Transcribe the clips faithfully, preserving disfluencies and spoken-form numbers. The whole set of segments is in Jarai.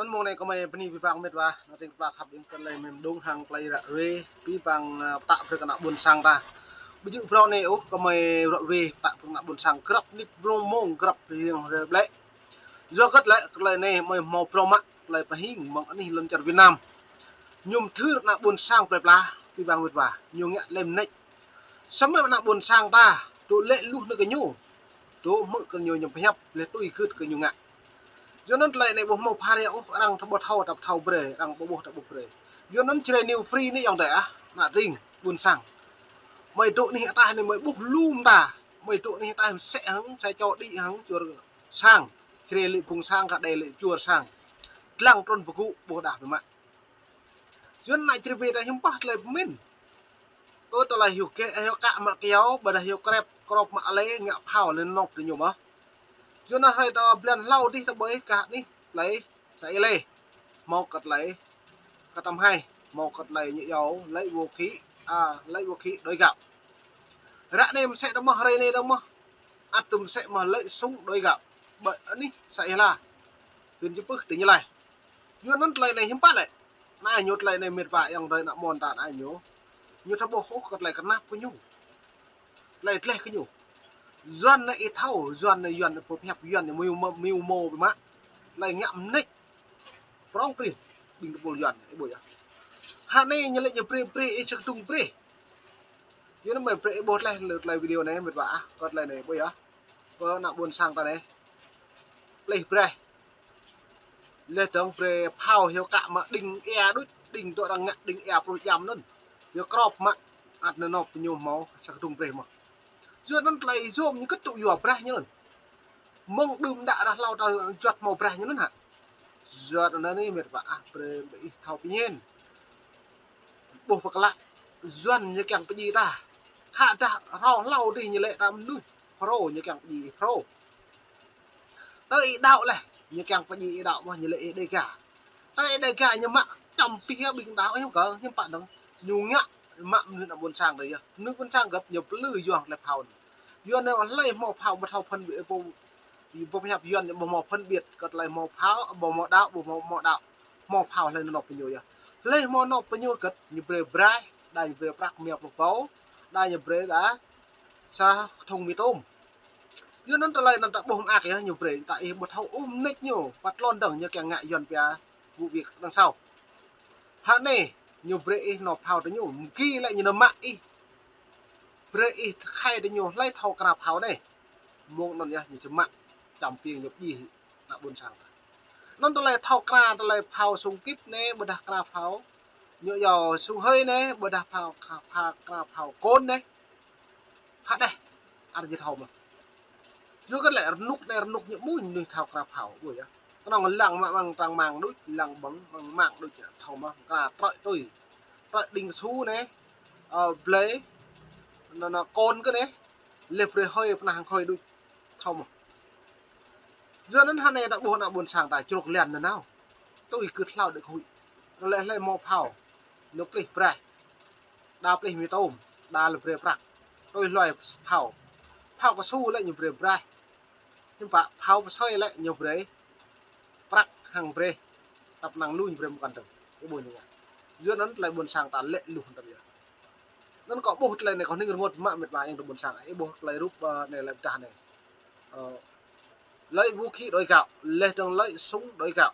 Anŭn mông anai kơmơi bơni abih bang mĕt wa, ană tring pla khăp ing kơ tơlơi mơ̆ng mơdung hăng tơlơi ră ruai, abih bang, ơ, pơtă brơi kơ ană ƀôn sang ta. Ƀu djơ̆ phrâo anai ôh, kơmơi ră ruai pơtă brơi kơ ană ƀôn sang grăp mơnit, grăp mông, grăp hing rĕ ƀlĕ. Yua kơ tơlơi, tơlơi anai mơi hmâo phrâo mă, tơlơi pơhing mơ̆ng anih lŏn čar Việt Nam. Ñu mơthưr ană ƀôn sang plơi pla, abih bang mĕt wa, ñu ngă tơlơi mơneč. Samơ̆ ană ƀôn sang ta, tŭ lĕ luh nao kơ ñu, tŭ hmư̆ kơ ñu ñăm pơhiăp, lĕ tui gưt kơ ñu ngă. Yua anŭn tơlơi anai ƀu hmâo phara ôh, arăng ta ƀu thâo, ta ƀu thâo brơi, arăng ƀu ƀuh, ta ƀu brơi. Yua anŭn Jrai New Free anai ayŏng adơi ah, ană tring ƀôn sang. Mơi dŏ anih ataih anai mơi ƀuh lŏm ta, mơi dŏ anih ataih mơsĕ hăng, sa čô đĭ hăng, čuôr sang. Jrai lĕ phung sang, kơ đe lĕ čuôr sang. Dlăng trŭn pơgŭ ƀuh đah biă mă. Yua anŭn ană Jrai ƀe ta hiư̆m pă tơlơi pơmĭn. Kơ tơlơi hyu kĕ, hyu kă mă kyâo, ƀôdah hyu krep, krop mă alê, ngă phao lĕ nŏp tơ ñu mơ̆. Yua anŭn hrơi ta blan hlâo dih ta ƀơi kah anih, plei, sa ih lĕ. Hmâo kơ tơlơi, kơ tơm hai, hmâo kơ tơlơi ñu iâu, lĕ vũ khí, a, lĕ vũ khí đối gạo. Ră anai mơsĕ ta mơ̆, hrơi anai ta mơ̆. Ăt tŭ mơsĕ mơ̆ lĕ súng đối gạo. Ƀơi anih, sa ih la. Huyện Chư Pưh, tỉnh Gia Lai. Yua anŭn tơlơi anai hiư̆m pă lĕ. Anai ñu tơlơi anai mĕt wa ayŏng adơi ană mơ̆n ta anai ñu. Ñu ta ƀuh ôh kơ tơlơi kơnap kơ ñu. Tơlơi tleh kơ ñu. Yuan anai ih thâo, Yuan anai Yuan pơhiăp Yuan anai mơ̆ mơ̆ mơ̆ biă mă. Tơlơi ngă mơneč. Prong prih. Ƀing tơpul Yuan anai, ih ƀuh yơh. Hă anai ñu lĕ ñu brơi brơi ih čơkơdung brơi. Yua anŭn mơi brơi ih ƀuh tơlơi, tơlơi video anai mĕt wa ah, kơ tơlơi anai ƀuh yơh. Kơ ană ƀôn sang ta anai. Plih brơi. Lĕ dơ̆ng brơi phao hyu kă mă đing ia đôč, đing dŏ arăng ngă đing ia pluh jăm anŭn. Hyu krop mă ăt nao nŏp tơ ñu hmâo sa kơdung brơi mơ̆. Yua anŭn tơlơi yôm ñu kơt tŭ yua brơi ñu anŭn. Mơ̆ng đưm đă ră hlâo ta juăt hmâo brơi ñu anŭn hă. Yua anŭn anai mĕt wa ah brơi ƀing ih thâo pơñen. Ƀuh pơklă, Yuan ñu kiăng pơdjai ta. Khă dah hlâo hlâo dih ñu lĕ ta mơnuih. Phrâo ñu kiăng pơdjai phrâo. Tơ ih đaŏ lĕ, ñu kiăng pơdjai ih đaŏ mơ̆ ñu lĕ ih Đêga. Tơ ih Đêga ñu mă čăm pih ƀing đaŏ hiư̆m kơ, hiư̆m pă dơ̆ng. Ñu ngă mă mơnuih ană ƀôn sang tơ yơh. Mơnuih ƀôn sang gơ̆p ñu plư yuang tơlơi phao anai. Yuan anai hlơi hmâo phao ƀu thâo phân biệt, ƀu, ƀu pơhiăp Yuan ñu ƀu hmâo phân biệt kơ tơlơi hmâo phao, ƀu hmâo đaŏ, ƀu hmâo, hmâo đaŏ. Hmâo phao hlơi nao nŏp tơ ñu yơh. Hlơi hmâo nŏp tơ ñu gơ̆t, ñu brơi brơi, đa ñu brơi prăk mia pluh ƀâo, đa ñu brơi đa sa thŭng mì tôm. Yua anŭn tơlơi anŭn ta ƀuh mơak yơh ñu brơi, ta ih ƀu thâo ôh mơneč ñu, păt lŏn dơ̆ng ñu kiăng ngă Yuan pia vụ việc đằng sau. Hă anai, ñu brơi ih nao phao tơ ñu, mơgi lĕ ñu nao mă ih. Brơi ih khăp tơ ñu hlơi thâo kra phao anai. Mơ̆ng anŭn yơh ñu či mă, čăm pih ñu pơdjai ană ƀôn sang ta. Anŭn tơlơi thâo kra tơlơi phao súng kíp anai, ƀôdah kra phao. Ñu iâu súng hơi anai, ƀôdah phao, phao, kra phao kôn anai. Hă đeh, arăng či thâo mơ̆. Yua kơ lĕ rơnŭk anai rơnŭk ñu mơ̆n mơnuih thâo kra phao, ƀuh yơh. Kơnơ̆ng lăng mă mơ̆ng trang mạng đôč, lăng ƀơ̆ng mơ̆ng mạng đôč thâo mơ̆, kra trơi tui. Trơi đing su anai, ơ, blơi, anŭn, anŭn kôn kơ anai, lĕ brơi hơi pơnah hăng khơi đôč. Thâo mơ̆. Yua anŭn hă anai ta ƀuh ană ƀôn sang ta čruk lian nanao. Tui gưt hlâo đĕ kơ huĭ. Lĕ hlơi hmâo phao. Ñu plih brơi. Đa plih mì tôm. Đa lĕ brơi prăk. Tui hlơi phao. Phao kơsu lĕ ñu brơi brơi. Hiư̆m pă phao pơsơi lĕ ñu brơi. Prăk hăng brơi. Tăp năng lu ñu brơi mơkăn tơ̆ng. Ih ƀuh ñu ngă. Yua anŭn tơlơi ƀôn sang ta lĕ luh tơ̆ng yơh. Anŭn kâo ƀuh tơlơi anai kâo hning rơngot mă mĕt wa ayŏng adơi ƀôn sang. Ih ƀuh tơlơi rup, ơ, anai lĕ pơdah anai. Ơ, lĕ vũ khí đối gạo, lĕ dơ̆ng lĕ súng đối gạo.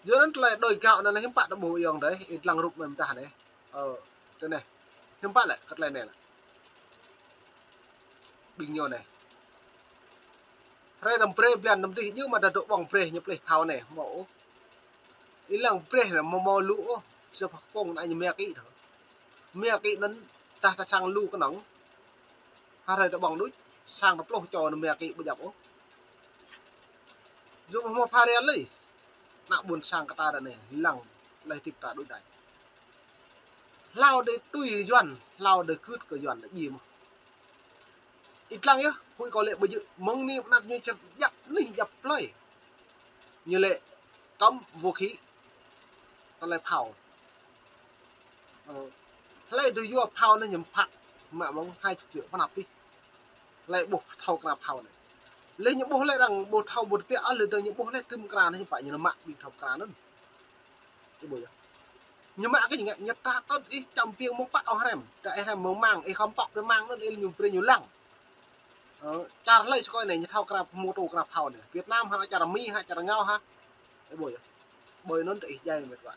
Yua anŭn tơlơi đối gạo anŭn hiư̆m pă ta ƀuh ayŏng adơi, ih dlăng rup mơ̆n pơdah anai. Ơ, tơ anai. Hiư̆m pă lĕ, kơ tơlơi anai lĕ. Ƀing ñu anai. Hrơi năm brơi blan năm dih ñu mă ta dŏ ƀơ̆ng brơi ñu plih phao anai, hmâo ôh. Ih lăng brơi anai hmâo hmâo lu ôh, sa pha kông anai ñu mia kĭ thâo. Mia kĭ anŭn tah ta sang lu kơnơ̆ng. Hrơi ta ƀơ̆ng đôč, sang ta pluh čô anŭn mia kĭ ƀu djăp ôh. Yua hmâo phara lơi. Ană ƀôn sang kơ ta ră anai, lăng, lĕ tĭp ta đôč đač. Hlâo đơi tui Yuan, hlâo đơi gưt kơ Yuan đa djai mơ̆. Ih lăng yơh, huĭ kâo lĕ ƀu djơ̆, mơ̆ng anai pơnăp ñu čơr djăp anih djăp plơi. Ñu lĕ cấm vũ khí, tơlơi phao. Ơ, hlơi đơi yua phao anai ñu phat, mă mơ̆ng hai chục triệu pơnăp tih. Hlơi ƀuh thâo kra phao anai. Lĕ ñu ƀuh lĕ arăng ƀu thâo ƀu tơbiă ôh, lĕ dơ̆ng ñu ƀuh lĕ tơm kra anai ñu pă ñu nao mă ƀing thâo kra anŭn. Ih ƀuh yơh. Ñu mă kơ ñu ngă, ñu ta tơl ih čăm piêng mơ̆ng pă ôh hrăm. Tơ ih hrăm mơ̆ng mang, ih khŏm pŏk brơi mang anŭn, ih ñu brơi ñu lăng. Ơ, čar hlơi sơkơi anai, ñu thâo kra mô tô kra phao anai. Việt Nam hă, čar Mi hă, čar rơngiao hă. Ih ƀuh yơh. Ƀơi anŭn tơ ih djai mĕt wa.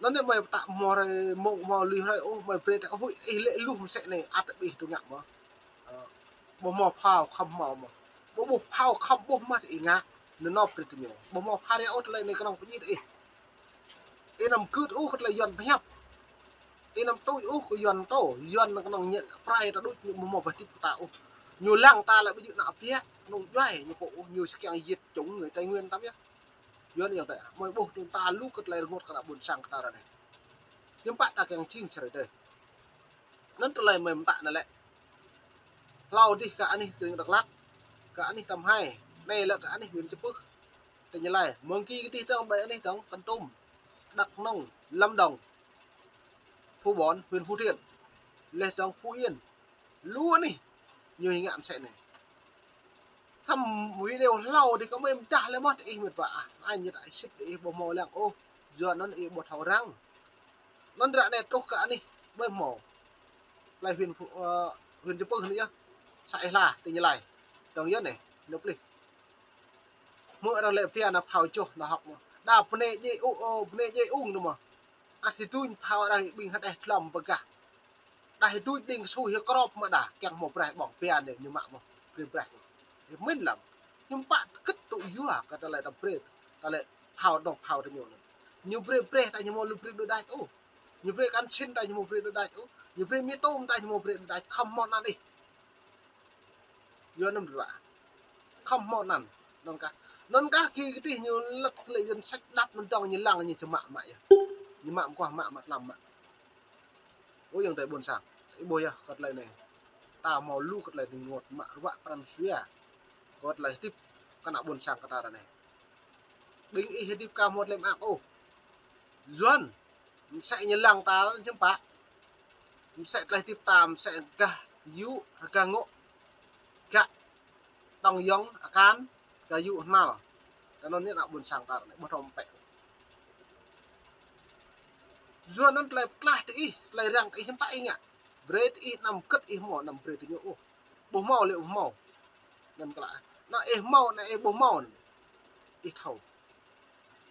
Anŭn anai mơi pơtă hmâo hrơi, mông hmâo lui hrơi ôh, mơi brơi tơ huĭ, ih lĕ luh mơsĕ anai, ăt ƀing ih tŭ ngă mơ̆. Ơ, ƀu hmâo phao, khŏm hmâo mơ̆. Ƀu ƀuh phao, khŏm ƀuh mơ̆ tơ ih ngă, nao nộp brơi tơ ñu. Ƀu hmâo phao rai ôh tơlơi anai kơnơ̆ng pơjing tơ ih. Ih anăm gưt ôh kơ tơlơi Yuan pơhiăp. Ih anăm tui ôh kơ Yuan pơtô, Yuan kơnơ̆ng ñu pơrai ta đôč, ñu ƀu hmâo pơhơdip kơ ta ôh. Ñu lăng ta lĕ ƀu djơ̆ ană biă, kơnung djuai ñu pô ôh, ñu sơkeng yit čung người Tây Nguyên tăm yơh. Yuan yang tơ, mơi ƀuh tơ̆ng ta lu kơ tơlơi rơngot kơ ană ƀôn sang kơ ta ră anai. Hiư̆m pă ta kiăng jing čơrơi tơi. Anŭn tơlơi mơi pơtă anai lĕ. Hlâo dih kơ anih tỉnh Dak Lak, kơ anih Tam Hai, anai lĕ kơ anih huyện Chư Pưh, tỉnh Gia Lai. Mơ̆ng ki kơ dih dơ̆ng ƀơi anih dơ̆ng Kon Tum, Đắk Nông, Lâm Đồng, Phú Bon, huyện Phú Thiện, lĕ dơ̆ng Phú Yên. Lu anih ñu ngă mơsĕ anai. Samơ̆ video hlâo dih kơ mơi pơdah lĕ mơ̆ tơ ih mĕt wa ah. Anai ñu ta sĭt tơ ih ƀu hmâo lăng ôh. Yua anŭn ih ƀu thâo arăng. Anŭn ră anai truh kơ anih ƀơi hmâo. Tơlơi huyện Phú, ơ, huyện Chư Pưh anai yơh. Xã Ea Hla, tỉnh Gia Lai. Dơ̆ng yơh anai, nao plih. Hmư̆ arăng lĕ pia nao phao čoh nao hŏk mơ̆. Đa bơnai djai ung, ơ, bơnai djai ung anŭn mơ̆. Ăt hơduñ phao arăng ƀing hơđeh glŏm pơgah. Đa hơduñ đing kơsu hyu krŏp mơ̆ đa, kiăng hmâo braih ƀơ̆ng pia anai ñu mă mơ̆, brơi braih mơ̆. Ih mĭn lăm. Hiư̆m pă kơ̆t tŭ yua kơ tơlơi ta brơi, tơlơi phao dŏng phao tơ ñu anŭn. Ñu brơi braih ta ñu hmâo lu brơi đôč đač ôh. Ñu brơi kăn čin ta ñu hmâo brơi đôč đač ôh. Ñu brơi mì tôm ta ñu hmâo brơi đôč đač, khŏm hmâo anăn ih. Yua anŭn mĕt wa. Khŏm hmâo anăn. Anŭn kah. Anŭn kah ki kơ dih ñu lăt lĕ danh sách đăp anŭn dơ̆ng ñu lăng ñu či mă mă yơh. Ñu mă mơguah mă mă tlam mă. Ơ yang tơi ƀôn sang. Ih ƀuh yơh kơ tơlơi anai. Ta hmâo lu kơ tơlơi rơngot mă ruă pran jua. Kơ tơlơi hơdip kơ ană ƀôn sang kơ ta ră anai. Ƀing ih hơdip ka hmâo tơlơi mơak ôh. Yuan, mơsĕ ñu lăng ta hiư̆m pă. Mơsĕ tơlơi hơdip ta, mơsĕ gah yŭ, gah ngŏ, gah tŏng yŏng, akan, gah yŭ hnal. Tơ anŭn anai ană ƀôn sang ta anai ƀu thâo pĕ. Yua anŭn tơlơi pơklaih tơ ih, tơlơi răng tơ ih hiư̆m pă ih ngă. Brơi tơ ih anăm kơ̆t ih hmâo, anăm brơi tơ ñu ôh. Ƀu hmâo lĕ ƀu hmâo. Anŭn kơ lă. Anŭn ih hmâo, anŭn ih ƀu hmâo. Ih thâo.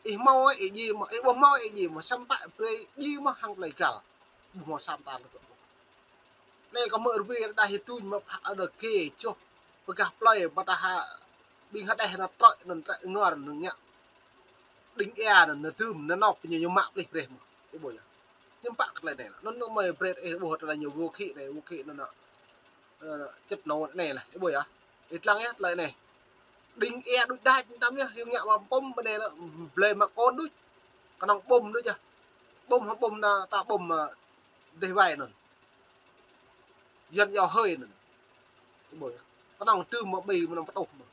Ih hmâo ih djai mơ̆, ih ƀu hmâo ih djai mơ̆, samơ̆ pă brơi djai mơ̆ hăng tơlơi găl. Ƀu hmâo sam ta lĕ kơ. Anai kơ mơ̆ rơwe đa hơduñ mơ̆ phă đa kê čoh. Pơgah plơi mơ̆ ta ha ƀing hơđeh nao trơi, nao trơi ngor nao ngă. Đing ea nao, nao tơm, nao nŏp ñu ñu mă plih brơi mơ̆. Ih ƀuh yơh. Hiư̆m pă kơ tơlơi anai. Anŭn anŭn mơi brơi ih ƀuh tơlơi ñu vũ khí anai, vũ khí anŭn anŭn. Ơ, čĕt nô anai lah, ih ƀuh yơh. Ih lăng yơh tơlơi anai. Đing ea đôč đač tăm yơh, hyu ngă mă pôm bơnai lĕ, blơi mă kôn đôč. Kơnơ̆ng bom đôč yơh. Bom hă bom anŭn ta bom, ơ, dêh wai anŭn. Yuan yua hơi anŭn. Ih ƀuh yơh. Kơnơ̆ng tơm mă ƀing mơnơ̆ng pơtŭh mơ̆.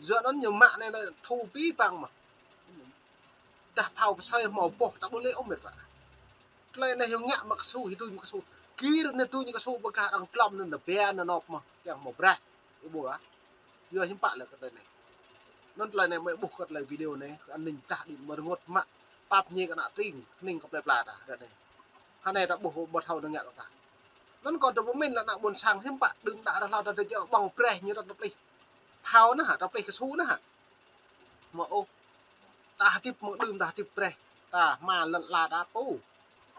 Yua anŭn ñu mă anai lĕ thu pĭ păng mơ̆. Dah phao pơsơi hmâo boh ta ƀu lĕ ôh mĕt wa. Tơlơi anai hyu ngă mă kơsu, hơduñ mă kơsu. Gir anai hơduñ kơsu pơgah arăng glŏm anŭn nao pia nao nŏp mơ̆, kiăng hmâo braih. Ih ƀuh ah. Yua hiư̆m pă lĕ kơ tơlơi anai. Anŭn tơlơi anai mơi ƀuh kơ tơlơi video anai, kơ an ninh dah đĭ mơ̆ rơngot mă. Pap ñi kơ ană tring, hning kơ plơi pla ta, ră anai. Hơnai ta ƀuh ƀu thâo nao ngă kơ ta. Anŭn kơ tơ pơmĭn lĕ ană ƀôn sang hiư̆m pă đưm đă ră hlâo ta tơ čô ƀơ̆ng braih ñu ta tơ plih. Phao anŭn hă, ta plih kơsu anŭn hă. Mơ̆ ôh. Ta hơdip mơ̆ng đưm ta hơdip brơi. Ta hma lŏn ala ta pô.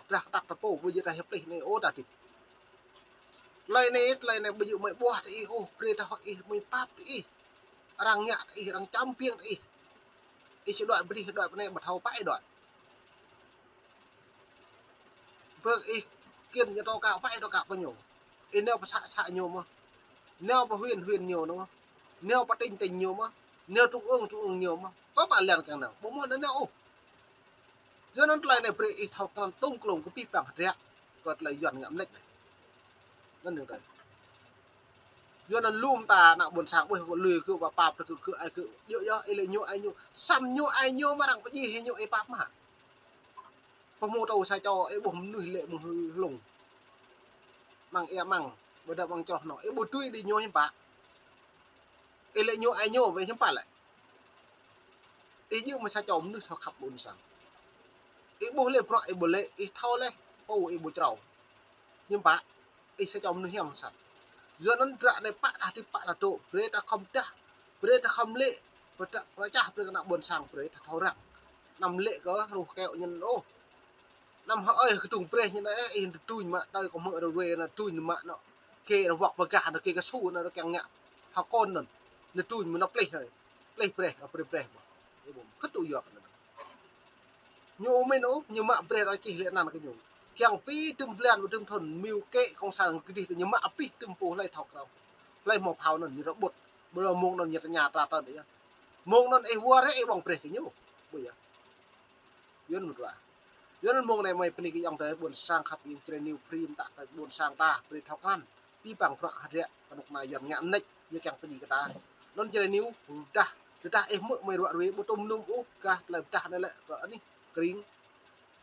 Drah kơtăk ta pô, ƀu djơ̆ ta hơdip plih anai ôh ta hơdip. Tơlơi anai, tơlơi anai ƀu djơ̆ mơi ƀuah tơ ih ôh, brơi ta hŏ ih, mơi pap tơ ih. Arăng ngă tơ ih, arăng čăm piêng tơ ih. Ih či đuaĭ bơdih, đuaĭ bơnai, ƀu thâo pă ih đuaĭ. Bơ ih kiăng ñu tŏ kă, pă ih tŏ kă pơ ñu. Ih nao pơ să, să ñu mơ̆. Nao pơ huyện, huyện ñu mơ̆. Nao pơ tỉnh, tỉnh ñu mơ̆. Nao trung ương, trung ương ñu mơ̆. Pơ pă lăng kiăng nao. Ƀu hmâo nao nao ôh. Yua anŭn tơlơi anai brơi ih thâo krăn tơ̆ng klông kơ pĭ păng hơdră. Kơ tơlơi Yuan ngă mơneč anai. Anŭn yơh tơlơi. Yua anŭn lŏm ta ană ƀôn sang ƀuh lui kơ pap, pap kơ, kơ ai kơ. Yua yơh ih lĕ ñu ai ñu. Samơ̆ ñu ai ñu mơ̆ arăng pơdjai hĭ ñu ih pap mơ̆. Pơhmu tơ sa čô, ih ƀuh mơnuih lĕ mơ̆ng hlung. Mơ̆ng ia mơ̆ng, ƀôdah mơ̆ng čroh nô, ih ƀu tui đĭ ñu hiư̆m pă. Ih lĕ ñu ai ñu wơ̆t hiư̆m pă lĕ. Ih djơ̆ mơ̆ sa čô mơnuih thâo khăp ƀôn sang. Ih ƀuh lĕ bruă ih ƀu lĕ, ih thâo lĕ pô ih ƀu črâo. Hiư̆m pă, ih sa čô mơnuih hiam sat. Yua anŭn ră anai pă tah ti pă tah dŏ, brơi ta khŏm tah, brơi ta khŏm lĕ, pơčah, pơčah brơi kơ ană ƀôn sang brơi ta thâo răng. Anăm lĕ kơ ruh keo ñen ôh. Anăm hơ ơi kơdung brơi ñen ôh, ih tơtuñ mă tơi kơ hmư̆ rơwe anŭn tơtuñ mă anŭn. Kê anŭn wŏk pơgah anŭn kê kơsu anŭn kiăng ngă. Hơkôn anŭn. Anŭn tơtuñ mă anŭn plih hơi. Plih brơi, anŭn brơi brơi mă. Ih ƀuh, kơtŭ yua kơ anŭn. Ñu mĭn ôh, ñu mă brơi ră čih lĕ anăn kơ ñu. Kiăng pi tơm blan ƀu tơm thŭn miu kê kông san kơdih tơ ñu mă abih tơm pô hlơi thâo krao. Hlơi hmâo phao anŭn ñu rơbŭt. Ƀơi mông anŭn ñu tơña tra tơ̆n yơh. Mông anŭn ih wơr ih ƀơ̆ng brơi kơ ñu. Ƀu yơh. Yua anŭn mơ̆ dua. Yua anŭn mông anai mơi bơni kơ ayŏng adơi ƀôn sang khăp iêng Jrai New Free mơtă kơ ƀôn sang ta brơi thâo krăn. Pi păng bruă hơdră kơnuk kơna Yuan ngă mơneč ñu kiăng bơni kơ ta. Anŭn Jrai New pơdah, pơdah ih hmư̆ mơi ruă rui ƀu tŭm nŭm ôh gah tơlơi pơdah anai lĕ kơ anih kring.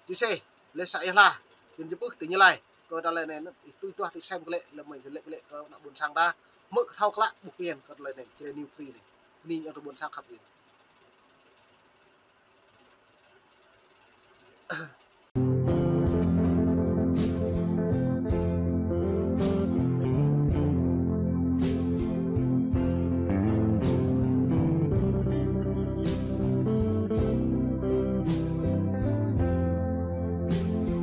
Či sĕ, lĕ sa ih hla, Yuan či pưh tơ ñu lai. Kơ tơlơi anai anŭn ih tui tuah ti sem kơ lĕ, lĕ mơi lĕ kơ lĕ kơ ană ƀôn sang ta. Hmư̆ kơ thâo klă ƀu kiăng kơ tơlơi anai, Jrai New Free anai. Bơni ayŏng adơi ƀôn sang khăp iêng.